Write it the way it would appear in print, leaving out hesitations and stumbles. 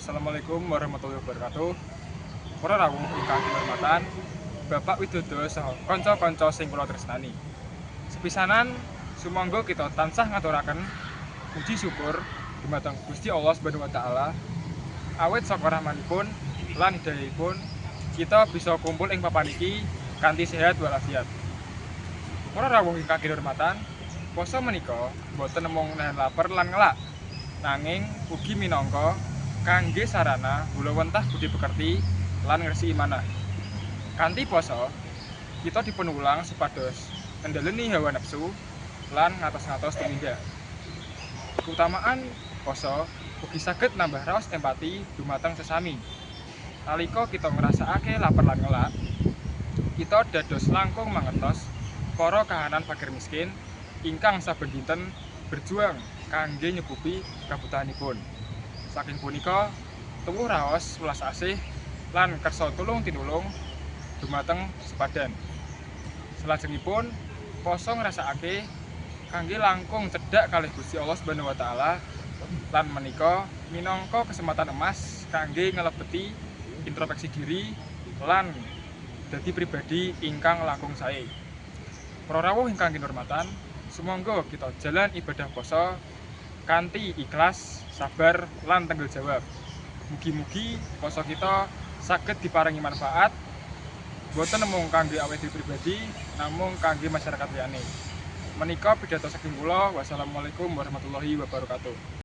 Assalamualaikum warahmatullahi wabarakatuh. Para rawuh ingkang kinurmatan, Bapak Widodo saha kanca-kanca sing kula tresnani. Sepisanan sumangga kita tansah ngaturaken puji syukur dumateng Gusti Allah Subhanahu wa taala, awit saka rahmanipun lan hidayahipun kita bisa kumpul ing papan iki kanthi sehat walafiat. Para rawuh ingkang kinurmatan, poso menika boten namung nahan lapar lan ngelak, nanging ugi minangka kangge sarana gulawentah budi pekerti lan ngresiki manah. Kanthi poso, kita dipunwulang supados ngendhaleni hawa nafsu lan ngatos-ngatos tumindak. Keutamaan poso ugi saged nambah raos empati dumateng sesami. Nalika kita ngrasakake lapar lan ngelak, kita dados langkung mangertos para kahanan fakir miskin ingkang saben dinten berjuang kangge nyukupi kabutuhanipun. Saking punika tuwuh raos welas asih lan kersa tulung tinulung dumateng sepadan. Salajengipun, poso ngrasakake kangge langkung cedhak kalih Gusti Allah Subhanahu wa taala lan menika minangka kesempatan emas kangge nglebeti introspeksi diri lan dadi pribadi ingkang langkung sae. Para rawuh ingkang kinurmatan, sumangga kita jalan ibadah poso kanthi ikhlas, sabar lan tanggung jawab. Mugi-mugi poso kita saged diparingi manfaat boten namung kangge awake dhewe pribadi, namung kangge masyarakat liyane. Menika pidato saking kula. Wassalamualaikum warahmatullahi wabarakatuh.